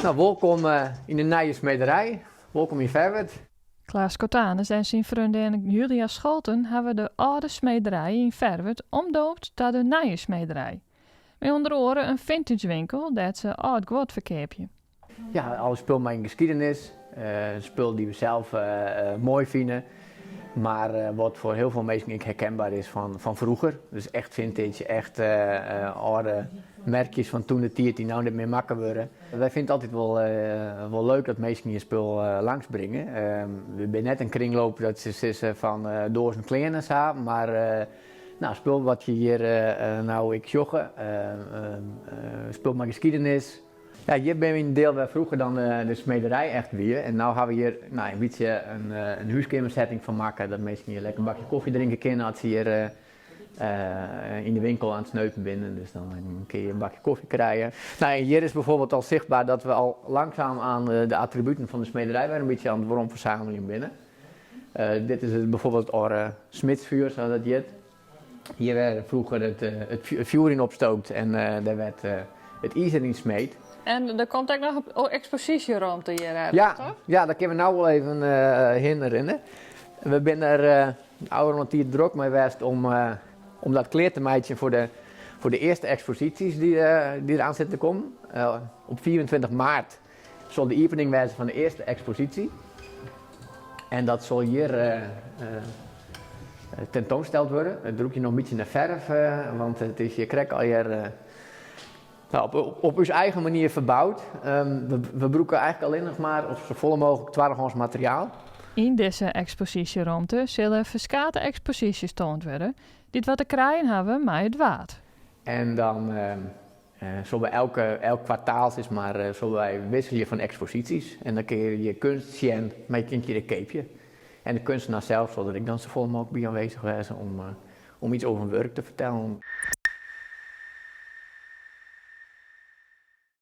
No, wolkom yn de nije smederij. Wolkom yn Ferwert. Klaas Schotanus en syn freondinne Julia Scholten hawwe de âlde smederij yn Ferwert omdoopt ta de nije smederij. Mei ûnder oare in vintagewinkel dêr't se âld guod ferkeapje. Ja, alle spul mei in geschiedenis. Spul dy't we sels moai fine, mar wat foar hiel folle minsken ek herkenbaar is fan froeger. Dus echt vintage, echt âlde merkjes fan toen de tiid dy't no net mear makke wurde. Wy fine it altyd wol leuk dat minsken hjir spul langs bringe. We binne net in kringloop dat se sizze fan doazen klean en sa, mar no, spul wat je hjir no ek sjogge, spul mei geschiedenis. Ja, hjir binne we yn it diel wêr froeger dan de smederij echt wie. En no hawwe we hjir no, in bytsje in húskeamersetting fan makke, dat minsken hjir lekker in bakje kofje drinke kinne as se hjir yn de winkel oan it sneupen binne. Dus dan kinne je in bakje kofje krije. No, en hjir is bijvoorbeeld al sichtbaar dat we al langzaam aan de attributen fan de smederij wer in bytsje oan it werom fersameljen binne. Dit is bijvoorbeeld it âlde smidsfjoer, sa't dat hjit. Hjir werd froeger it fjoer yn opstookt en dêr werd it izer yn smeed. En der komt ek noch in eksposysjeromte hjir ergens, Ja, toch? ja, dêr kinne we no wol even hinne rinne. We binne der ôfrûne tiid drok mei west om dat klear te meitsjen foar de earste eksposysjes dy't der oan sitte te kommen. Op 25 maart sil de iepening wêze fan de earste eksposysje. En dat sil hjir tentoansteld wurde. It rûkt hjir noch in bytsje nei ferf, want it is hjir krekt allegear op ús eigen manier ferboud. We brûke eigentlik allinnich mar of safolle mooglik twaddehâns materiaal. Yn dizze eksposysjeromte sille ferskate eksposysjes toand wurde dy't wat te krijen hawwe mei it Waad. En dan Sille we elke, elk kwartaal sis mar, sille wy wikselje fan eksposysjes. En dan kinne je kunst sjen, mar je kinne it hjir ek keapje. En de kunstenaar sels sil der ek dan safolle mooglik by oanwêzich wêze om yts oer hun wurk te fertellen.